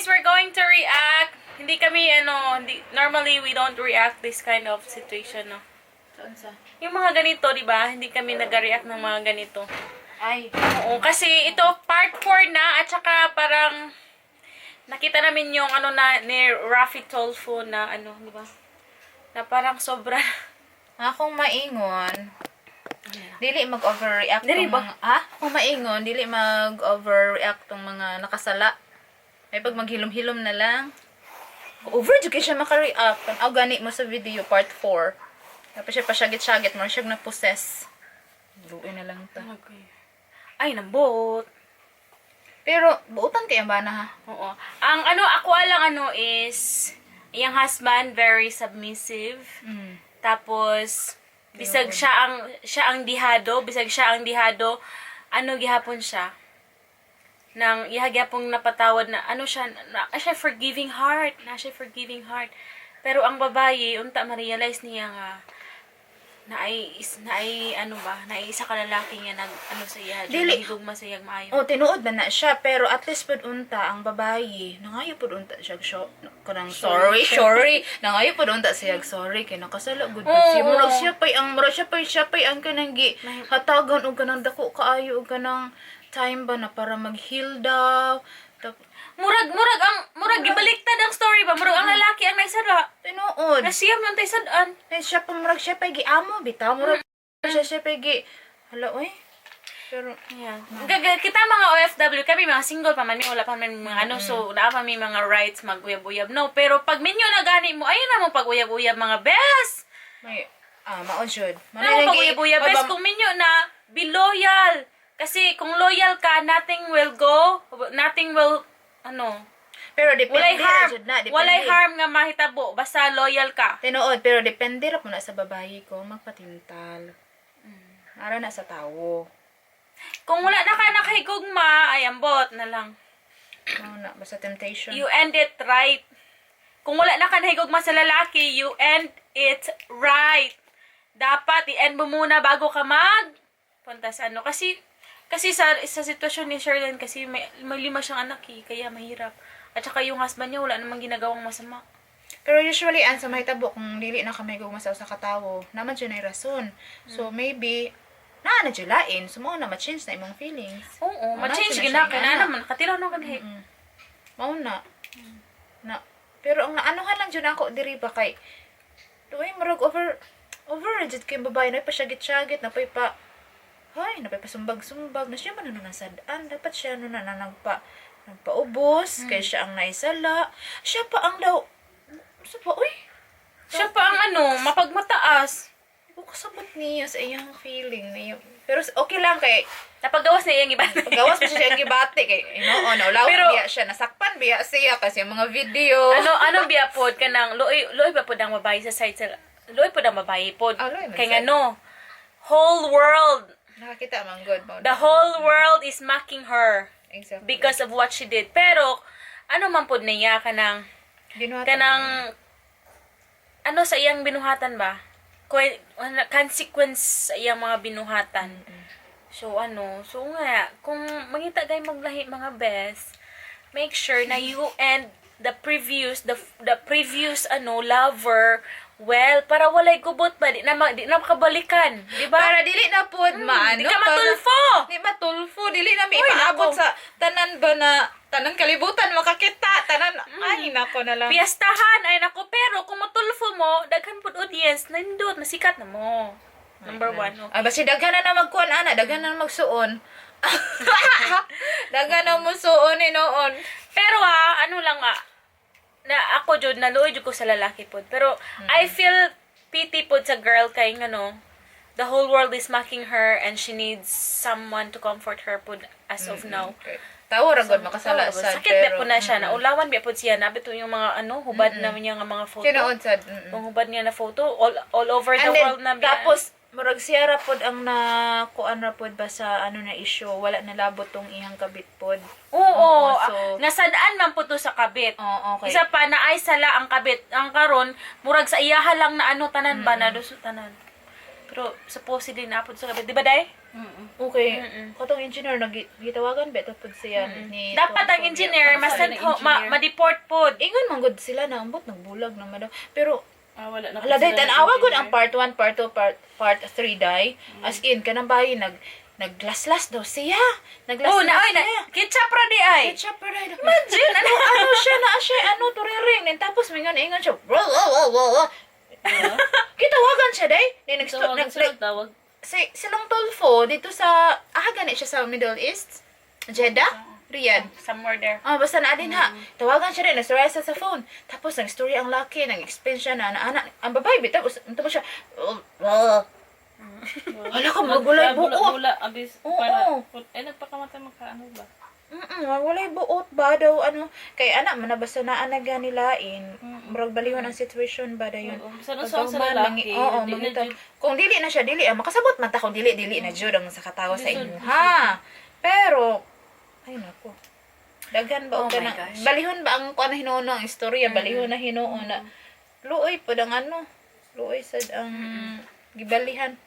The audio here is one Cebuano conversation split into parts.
Guys, we're going to react. Hindi kami, ano, hindi, normally we don't react this kind of situation, no? Saan sa? Yung mga ganito, di ba? Hindi kami nag-react ng mga ganito. Ay. Oo, kasi ito part 4 na at saka parang nakita namin yung ano na ni Raffy Tulfo na ano, di ba? Na parang sobra. Akong maingon, dili mag-overreact Dili tong ba? mga, ha? Kung maingon, dili mag-overreact tong mga nakasala. May pag maghilom-hilom na lang. Over jud kay siya maka-react. Tan-aw gani mo sa video part 4. Tapos siya pasyagit-syagit mo siya na possess. Luoy na lang ta. Okay. Ay, nambot. Pero buutan kay ang bana ha. Oo. Ang ano, ako lang ano is, iyang husband, very submissive. Tapos, bisag siya ang dihado, bisag siya ang dihado, ano gihapon siya. Nang iha gyapong napatawad na ano siya, na siya forgiving heart, na siya forgiving heart. Pero ang babae, unta ma-realize niya nga na ay ano ba, na ay isa ka lalaki nga nag ano sa iya, Dili. nahigugma sa iyang maayo. Oh, tinuod na na siya, pero at least pud unta ang babae. Nangayo pud unta siya syo, kanang sorry, sorry. Nangayo pud unta siya sorry kay nakasala gud pud siya. Murag siya pay ang murag siya pay ang kanang gi hatagan og kanang dako kaayo og kanang time ba na para mag-heal daw. Murag ang murag gibaliktad ang story ba, murag ang lalaki ang naisara. Tinuod. Na siya man tay sad-an. Eh, siya pa murag siya pay giamo bitaw murag siya pay gi hala oy. Pero Yeah. Kita mga OFW, kami mga single pa man mi, wala pa man mi mga ano, so naa pa mi mga rights mag-uyab-uyab. No, pero pag minyo na gani mo, ayun na mo pag-uyab-uyab mga bes. May mao jud. Na mo pag-uyab-uyab bes kung minyo na, be loyal. Kasi kung loyal ka, nothing will go, nothing will ano, Pero depende walay ra harm. jud na, depende. Walay harm nga mahitabo basta loyal ka. Tinuod, pero depende ra po na sa babae ko magpatintal. Ara na sa tawo. Kung wala na ka nakahigugma, ay ambot na lang. Mao na basta temptation. You end it right. Kung wala na ka nahigugma sa lalaki, you end it right. Dapat i-end mo muna bago ka mag punta sa ano. Kasi sa sitwasyon ni Sherlyn, kasi may lima siyang anak eh, kaya mahirap. At saka yung husband niya, wala namang ginagawang masama. Pero usually ang sa mahitabo kung dili na ka may gugma sa usa ka tawo, naman jud nay rason. So maybe naa na jud lain, so mao na ma-change na imong feelings. Oo, Wala ma-change sila gina siya kay na ingana. naman nakatiraw na kanhi. Mao na. Na. Pero ang naanohan lang jud ako diri ba kay duay murag over over jud kay babae na pasyagit-syagit na pay pa hay na pay pasumbag-sumbag na siya man ano nasad-an dapat siya no na, na nagpaubos kay siya ang naisala siya pa ang daw sa pa uy. Siya pa ang ano, mapagmataas. Ko kasabot niya sa iyang feeling niya, pero okay lang kay Napagawas na iyang iba. pagawas pa siya siyang gibati kay inoon na ulaw biya siya nasakpan biya siya kasi ang mga video. Ano ano biya pod kanang luoy luoy ba pod ang babae sa side sa luoy pod ang babae pod. Ah, luoy man Kay sad. ngano whole world Nakakita man good mo. The whole world is mocking her because of what she did. Pero ano man pod niya kanang Binuhatan. Kanang ano sa iyang binuhatan ba? Ano, consequence sa iyang mga binuhatan. So ano, so nga kung mangita gay maglahi mga best, make sure na you and the previous ano lover well para walay gubot ba di na makabalikan, di ba? Para dili na pod maano. Di ka matulfo. Di matulfo, dili na mi Uy, ipaabot nako. sa tanan ba na tanan kalibutan makakita, tanan ay nako na lang. Piyastahan ay nako, pero kung matulfo mo, daghan pud audience, nindot, masikat na mo. Number one. Oh. Ay basi daghan na na magkuan ana, daghan na magsuon. Daghan na mo suon noon. Pero ano lang na ako jud naluoy jud ko sa lalaki pod. Pero I feel pity pod sa girl kay ngano the whole world is mocking her and she needs someone to comfort her pod as of now. Okay. Tawo ra gud makasala sad. Sakit ba po na siya, naulawan ba po siya, nabito yung mga ano, hubad na niya nga mga photo. Tinuod sad. Yung hubad niya na photo all over the And then, world na biya. tapos murag siya ra pod ang na kuan ra pod ba sa ano na issue, wala nalabot tong iyang kabit pod. Oo, Oo, so- nasadaan man po to sa kabit. Oo, okay. Isa pa na ay sala ang kabit. Ang karon murag sa iyaha lang na ano tanan ba na do tanan. Pero supposedly naapod sa kabit, di ba day? Okay. Katong engineer nag gitawagan ba pud siya ni Dapat ang engineer Kasal masent na engineer. ma-deport pod. Ingon man gud sila na ambot nagbulag naman daw. Pero Ah, wala na. hala po day sila tan-awa ng gud ang engineer. part 1, part 2, part 3 day. As in kanang bayi naglaslas daw siya. Naglaslas Oh, na oy na siya. ketchup ra di ay. Ketchup pa rin. Imagine, ano siya na siya, ano, turiring. Then, tapos, mingon, ingon siya, wah, wah, wah, wah, wah. Gitawagan siya, day. Then, Tawagan sila, tawag. si, silang Tolfo, dito sa, gani siya sa Middle East, Jeddah, Riyadh. Somewhere there. Ah, basta na din ha. Tawagan siya rin, nagstorya siya sa phone. Tapos, nag-story ang laki, nag-explain siya na, anak, ang babae, bitaw, tapos siya, oh, oh. Hala ka, magulay buot. Bula, abis, Oo. para, eh, nagpakamatay magkaano ba? Walay buot ba daw ano kay anak man basta naa na ganilain murag balihon ang situation ba dayon. Oo, basta nung sa Pagkahuman, lalaki, oo, di na mangita- jud. Kung dili na siya dili ah, makasabot man ta kung dili dili na jud ang sa katawa sa Lisod, inyo ha. Pero ay nako. Daghan ba Oh og my kanang gosh. balihon ba ang kuan na hinuon ang istorya, balihon na hinuon na luoy pod ang ano, luoy sad ang gibalihan.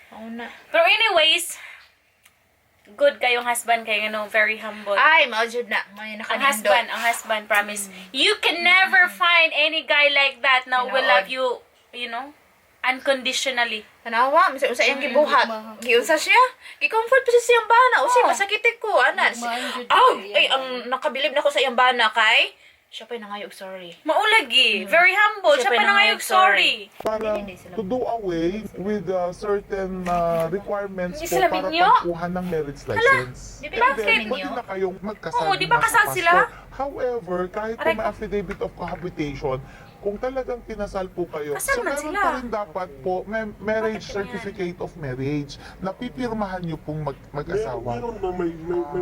Mao na. Pero anyways, good kayong husband kay ano, very humble. Ay, mao jud na, may Ang nakanindot. husband, ang husband, promise. You can never find any guy like that na will Tinuod. love you, unconditionally. Tanawa, misa unsa iyang gibuhat. Giunsa siya? Gi-comfort pa siya sa iyang bana. Usi masakit ko ana. Aw, ay ang nakabilib na ko sa iyang bana kay siya pa'y nangayog sorry. Maulagi. Very humble. Siya Siya pa pa nangayog nangayog sorry. Para Hindi, hindi sila- to do away with certain requirements Hindi po sila para minyo? pagkuha ng marriage license. Di ba And sila then, minyo? pwede na kayong magkasal Oo, di ba na sa kasal sila? pastor. However, kahit po Aray may ko. affidavit of cohabitation, kung talagang kinasal po kayo, Kasal so man meron sila. pa rin dapat po may marriage Bakit ganyan? certificate of marriage na pipirmahan niyo pong mag-asawa. Meron, ma'am, may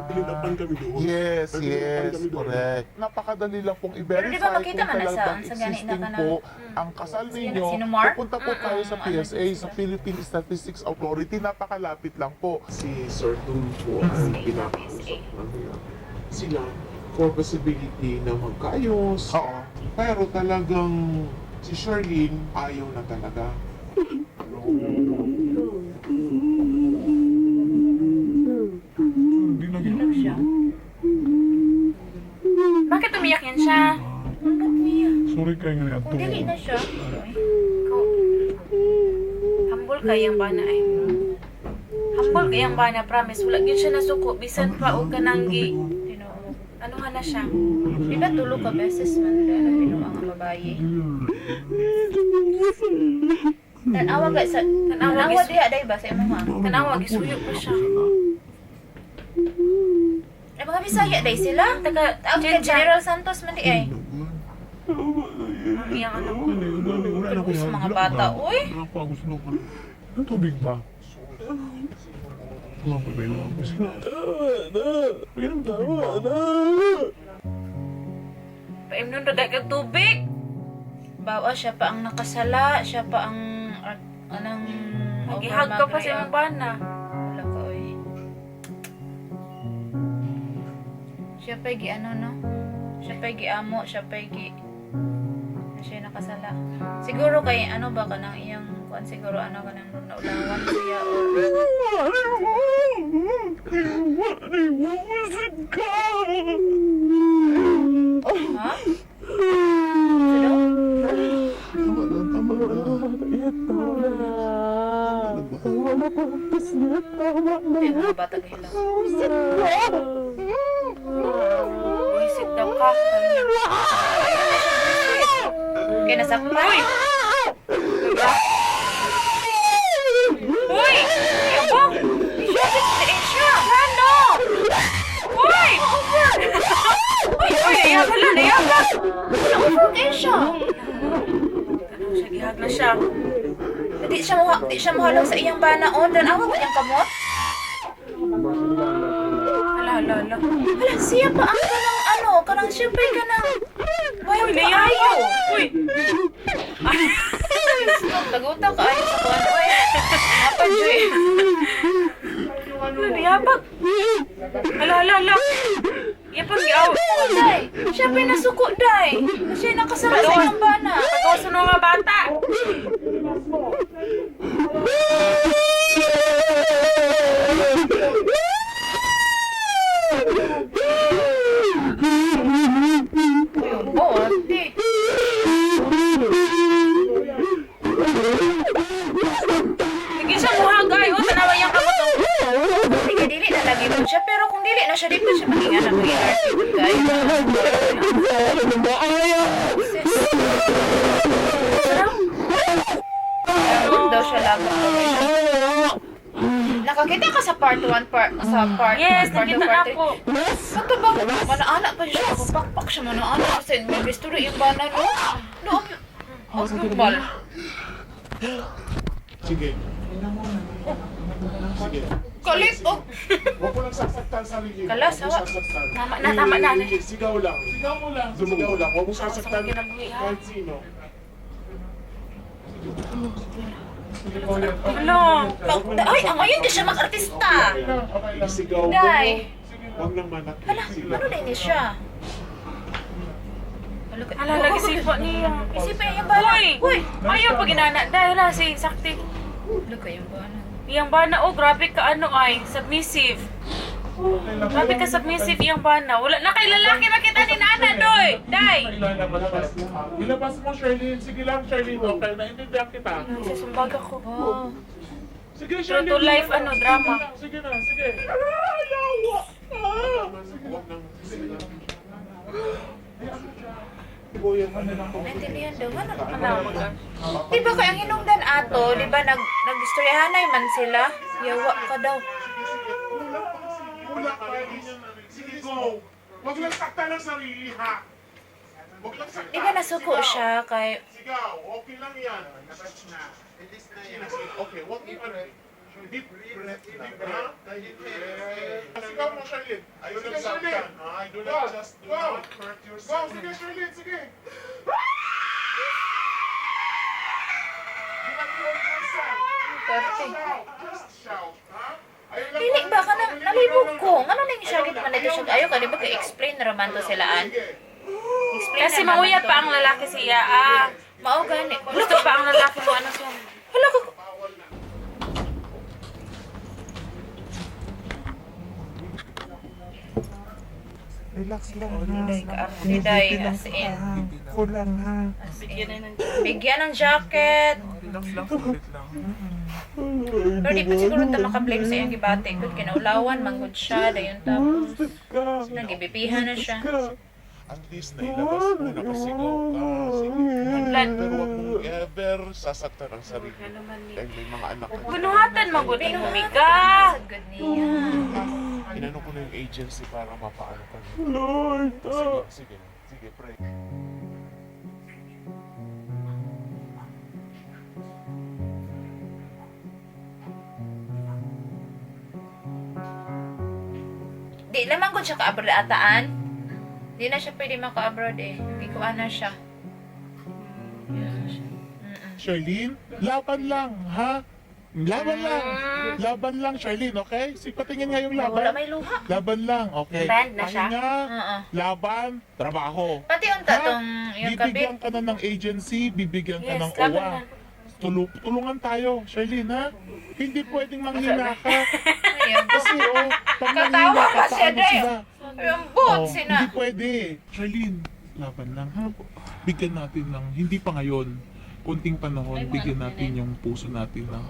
pininapan kami doon. Yes, May pininapan yes, kami doon. correct. Napakadali lang pong Pero i-verify di ba makita kung man na talagang sa gani na existing kanang- po ang kasal ninyo. Sino Mark? Pupunta po tayo sa Ano PSA, sila? sa Philippine Statistics Authority. Napakalapit lang po. Si Sir Tulfo ang pinakausap namin. Sila for possibility na magkaayos. Oo. Pero talagang si Charlene ayaw na talaga. Siya. Bakit umiyak yan siya? Ang ba't niya? Sorry kayo nga Kung dili na siya. Ikaw, humble kayang bana ay. Humble kayang bana, promise. Wala gyud siya nasuko. Bisan pa og kanang gi, Tinuod. ano na siya. Di ba tulo ka beses man na binuang ang babae? Tanawa ga sa Tanawa tanawa diha day ba sa imong ha? Tanawa, gisuyo pa siya. Ay mga Bisaya day sila. Taga, Ang kay General Santos man di ay. Ang iyang ano. Sa mga bata, uy. Tubig ba? Paimnon ra kag tubig. Bawa siya pa ang nakasala, siya pa ang anang Nagihag ka pa sa imong bana. Wala ka oy. Siya pa gi ano no? Siya pa gi amo, siya pa gi na siya nakasala. Siguro kay ano ba kanang iyang kuan siguro ano kanang naulawan siya or ha? Ano? Ay, mga bata gahilang. Buisit daw ka. Kaya nasakpan. Uy! Uy! Abo! Siya! Ano? Uy! Uy, uy, ayaw ka lang, ayaw ka! Over kayo siya! Ano siya, gihag na siya. Di siya muhalong sa iyang banaon. Dan awa ba niyang kamot? Hala, hala, hala. Hala, siya pa ang kanang ano, kanang siyempre kanang Why Uy, nayayo! Uy! Taguta ka ayo sa kuan oy. Napa joy. Hala, niyabag! Hala, hala, hala! Yapag, giaw! Day, siya pa nasuko day. Siya nakasala sa iyang bana. Pagawa sa mga bata! kaayo. Sis. Daw daw siya laban. Nakakita ka sa part 1, part, sa part Yes, part 2, nakita part na 3. ako. Kato ba? Manaana pa siya. Pakpak siya. Manaana kasi may gusto rin yung bana, no? No, ang normal. Sige. Sige. Kalit, oh! Huwag mo lang sasaktan sarili. Kalas, Huwag mo hawa. sasaktan. Tama na, tama na. Sigaw lang. Sigaw mo lang. Sigaw lang. Huwag mo sasaktan Kinabuhi, ha? kahit sino. Ano? Ay, ang ngayon di siya mag-artista! Sigaw mo. Day. Huwag lang manakit. Hala, Sige. ano na ini siya? Hala, Ala, lagi sipa niya. Isipa niya yung bana. Uy! Uy! Ayaw pag inana. Dahil la, si Sakti. Hala ka yung bana. Iyang bana, oh, grabe ka ano ay, submissive. Grabe ka submissive iyang bana. Wala na kay lalaki makita ni Nana, doy. Day! Ilabas mo. Ilabas mo, Charlene. Sige lang, Charlene. Okay, naiintindihan kita. Sasumbag ako. Oh. Sige, True Charlene. to life, sige ano, na. drama. Sige na, sige. Ah, yawa! Ah! Huwag nang- Sige na. Naintindihan daw. Ano? Ano, Di ba kaya ang hinungdan ato, di ba nag istoryahanay man sila? Yawa ka daw. Wala pa. Sige, go. Huwag lang saktan ang sarili, ha? Huwag lang saktan. Di ba nasuko Sigaw. siya kay Sigaw. Okay lang yan. Okay, huwag i- Deep breath lang, ha? Deep breath. Sigaw mo, Charlene. Ayaw lang saktan, ha? Do not just, do not hurt yourself. Go, sige, Charlene, sige. Do not hurt yourself. Pwerte. Shout, just shout, ha? Ayaw lang Dili ba ka na nalibog ko? Ngano ning siya git man ito siya ayo ka di ba kay explain na raman to silaan. Explain Kasi na raman mauya to. pa ang lalaki siya, ah. Mao gani. Gusto pa ang lalaki mo, ano siya. Hala ka. Relax lang. Day ka arte day as in. Kulang ha. Bigyan na ng Bigyan ng jacket. Relax lang, saglit lang. Pero di pa siguro ta maka-blame sa iyang gibati. Kung kinaulawan, manggod siya, dayon tapos nagibibihan na siya. At least nailabas mo, napasigaw ka. Sige. Pero huwag mong ever sasaktan ang sarili. Dahil may mga anak ka. Bunuhatan, maguling humiga. Sa good niya. Inano ko na yung agency para mapaano ka. Lord! Sige, sige. Sige, pray. Di lamang gud siya ka-abroad ataan. Di na siya pwede maka-abroad eh. Di ko ana siya. Charlene, laban lang, ha? Laban lang. Laban lang, Charlene, okay? Sipatingin nga yung Wala laban. may luha. Laban lang, okay? Band na siya? Pahinga, Oo. laban, trabaho. Pati unta Ha? tong yung kabit. Bibigyan ka na ng agency, bibigyan ka Yes, ng laban OWA. na. Tulungan tayo, Charlene, ha? Hindi pwedeng manghina ka. Ayun. Kasi, oh, pag Katawa manghina ka, pa siya, paano Day. sila? Yung boot Oh, sina. Hindi pwede. Charlene, laban lang, ha? Bigyan natin ng, hindi pa ngayon, kunting panahon, bigyan natin yung puso natin ng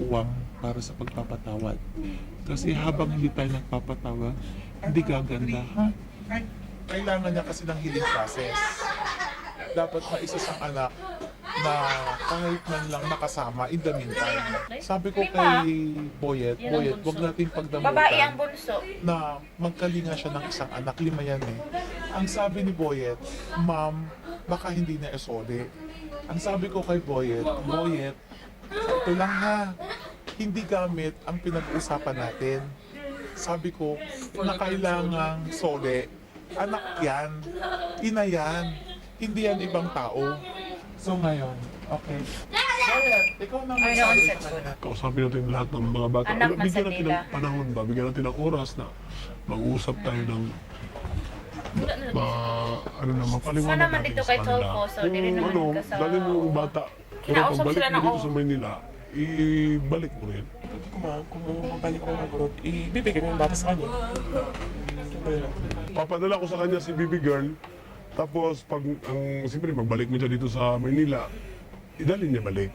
uwang para sa pagpapatawad. Kasi habang hindi tayo nagpapatawad, hindi gaganda, ha? Kailangan niya kasi ng healing process. Dapat maisa siyang anak na kahit man lang nakasama in the meantime. Sabi ko kay Boyet, Yan ang Boyet, bunso. wag natin pagdamutan Babae ang bunso. na magkalinga siya ng isang anak, lima yan eh. Ang sabi ni Boyet, "Ma'am, baka hindi na esole." Ang sabi ko kay Boyet, "Boyet, ito lang ha, hindi gamit ang pinag-uusapan natin." Sabi ko, na kailangang sole, anak yan, ina yan, hindi yan ibang tao. So ngayon, okay. Boyet, ikaw na Ay, magsabi no, sa kanya. Kausapin natin lahat ng mga bata. Anak man sa Bigyan natin nila. ng panahon ba? Bigyan natin ng oras na mag-usap tayo ng ma, ano na, mapaliwanag Sana man natin dito sa kay kanila. Tolpo, so dili Kung naman ano, ka sa- dalhin mo yung bata. Pero Kinausap pagbalik sila mo ng dito oo. sa Maynila, ibalik mo rin. Kung mabalik ko abroad, ibibigay ko yung bata sa kanya. Papadala ko sa kanya si baby girl. Tapos pag ang siyempre pagbalik mo siya dito sa Maynila, idalhin niya balik.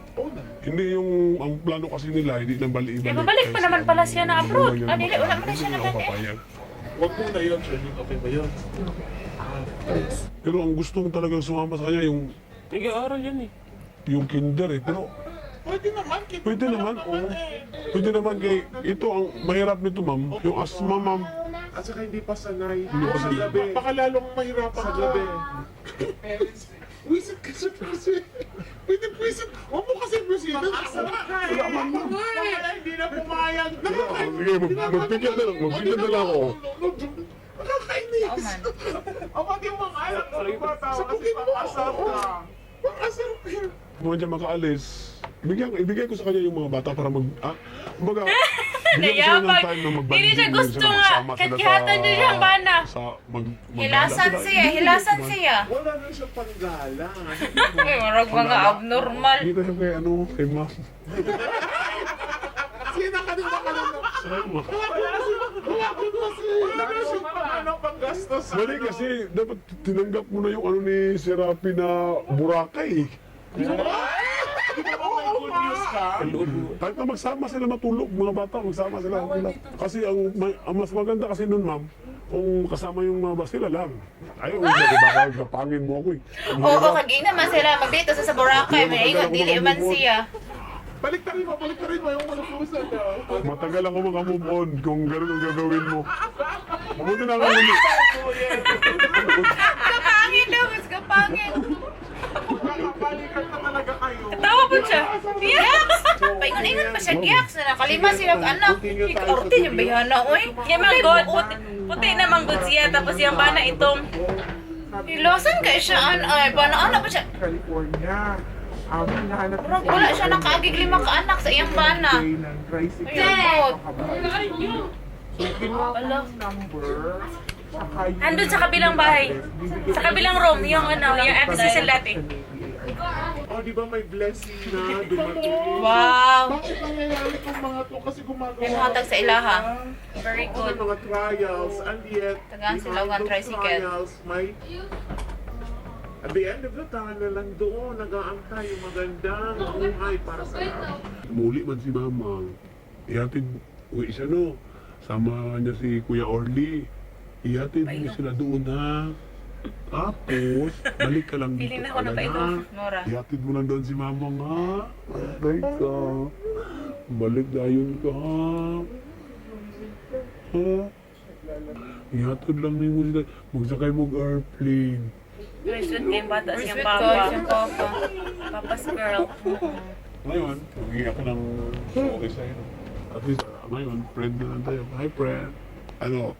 Hindi yung ang plano kasi nila hindi na balik ibalik. Eh, babalik pa Kasi naman ang pala siya na abroad. magulang niya Ah, dili, wala man na hindi siya ako naman eh. papayag. Wag muna yun, Charlene. Okay ba yun? Pero ang gusto kong talagang sumama sa kanya yung Nag-aaral yan eh. yung kinder eh. Pero Pwede naman. Kita pwede naman, oo. Pwede naman kay ito ang mahirap nito, ma'am. Yung asthma, ma'am. At saka hindi pa sanay. Hindi pa Sa sanay. gabi. Baka lalong mahirapan Sa ka. gabi. Wisit ka sa kasi. Pwede wisit. Huwag mo kasi wisitan. Wala man Wala, hindi na pumayag. Sige, magpigil na lang. Magpigil na lang ako. Nakakainis. Oo man. O pati yung mga anak ng bata Sa kasi bukid mo. pang-asar ka. Pang-asar ka. Kung hindi makaalis, ibigay ko sa kanya yung mga bata para mag... Ah, kumbaga, bigyan ko sila ng Nayabag. time na mag-bonding Hindi siya sila, gusto nga. magsama Kahit sila gihatan niya siyang bana. Sa mag, Hilasan sila. siya, hilasan siya. Wala na siya panggala. Uy, murag mga abnormal. Dito siya kay ano, kay ma'am. Sino ka din baka lang. Salamat. Wala na siya pang ano, panggastos. Mali kasi dapat tinanggap mo na yung ano ni Serapi na Boracay. Oo, may good news ka. Kahit na magsama sila matulog, mga bata, magsama sila. Kasi ang mas maganda kasi nun, ma'am, kung kasama yung mga bata, sila lang. Ayaw, hindi, baka kapangin mo ako eh. Ang Oo, hirap. kag man sila magdito sa Boracay, may ingon dili man siya. Balik mo yung mga puso daw. Matagal ako makamove on kung ganun ang gagawin mo. Mabuti na lang hindi. Kapangin daw, mas kapangin. Magkakabalikan pa talaga kayo. Tawa po siya. Yaks! Paingon-ingon pa siya, yaks na nakalima sila og anak. Ikaorte yung bayhana, oy. Kaya man god, puti, puti na man god siya. Tapos yung bana itong Hilasan kay siya, an ay, paano ano pa siya? California. Ang hinahanap Murag wala siya nakaagig lima ka anak sa iyang bana. ng tricycle. Ayun, So, kinuha ko yung number. Saka yung Andun sa kabilang bahay. address. Sa kabilang room, yung ano, yung ex sa dati. Oh, di ba may blessing na dumating? Wow. Bakit nangyayari itong mga to? Kasi gumagawa. Yung hatag sa ilaha. Very Oo, good. may mga trials, and yet, Tagaan sila behind og those tricycle. trials, may at the end of the tunnel, nandoon, nag-aantay yung magandang buhay para sa lahat. Muli man si Mama. Ihatid, uwi siya no. Sama niya si Kuya Orly. Ihatid niya sila doon ha. Tapos, balik ka lang dito. Feeling na ako agad, napainom. ha? Mura. Ihatid mo lang doon si Mama nga. Antay ka. Balik dayon ka ha. Ha? Ihatid lang nimo sila. Magsakay mo og airplane. Very sweet kayong bata siyang Sweet ko, papa. siyang papa. Papa's girl. Ngayon, magiging ako ng okay sa'yo. At least, ngayon, friend na lang tayo. Hi, friend. Ano,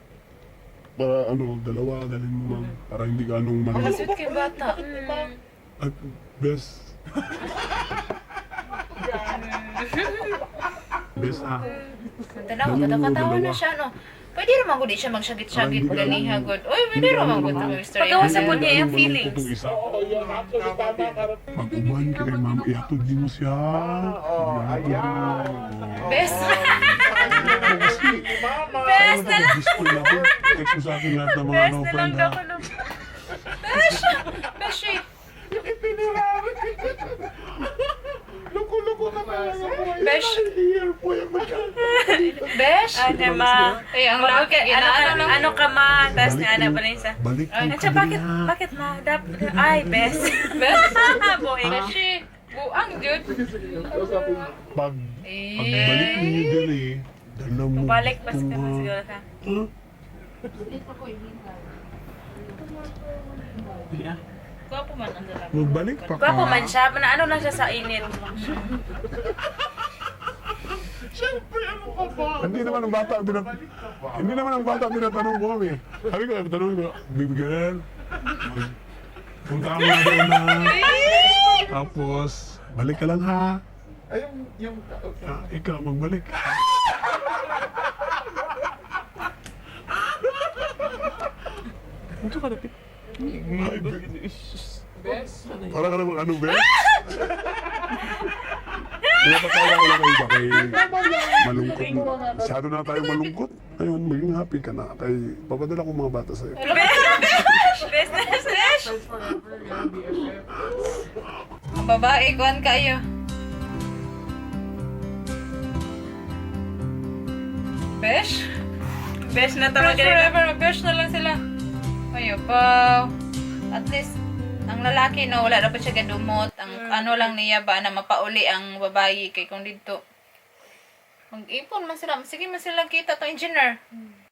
para ano, dalawa, dalhin mo ma'am. Para hindi ka anong mali. Sweet kay bata. At best. Best ah. Tanaw, katawa na siya, no? Pwede raman gud di siya magsyagit-syagit Parang hindi ganiha ka- gud. Uy, pwede raman gud ang istorya. Pagawa sa po niya yung Anong feelings. malungkot yung isa. Oo, yun. Actually, tama ka. Mag-uban ka kay ma'am, ihatod din mo siya. Oo, ayan. Best. Best na lang. Gusto na ako. Text mo sa akin lahat ng mga Best ano, na lang friend daw ha. ko no. Besh. Besh. eh. Yung itinerary. Loko-loko na talaga po. Besh. Year po yung magka- Besh. Ano ma? Ay, ang laki. Ano, Ano, ano, ano ka ma? Tapos nga na pala isa. Balik mo Ano ka siya, bakit, dali, ha. bakit ma? Ay, best. Best. Boy. Besh. eh. Buang jud. Pagbalik ninyo dali, dala mo. Balik pa itong, siguro siguro ka. Huh? Gwapo man ang dalaga. Magbalik pa ka. Gwapo man siya, na ano lang siya sa init. Siyempre, ano ka ba? Hindi naman ang bata ang hindi naman ang bata ang tinatanong ko eh. Sabi ko, tanong ko, baby girl, punta ka muna doon na. Tapos, balik ka lang ha. Ay, yung, Ah, ikaw, magbalik. Ito ka dapit. Ay, Para ka namang ano, be? Pinapatawa ko lang kayo ba kay malungkot mo. Masyado na tayo malungkot. Ngayon, maging happy ka na. Kay, papadala ko mga bata sa'yo. Best na best. Ang babae, kuan kayo. Besh? Best na Friends talaga. forever, mag-besh na lang sila. Ayo pa. At least, ang lalaki no, wala dapat siya gadumot. Ang ano lang niya ba na mapauli ang babayi kay kung didto. Mag-ipon man sila. Sige man sila kita to engineer.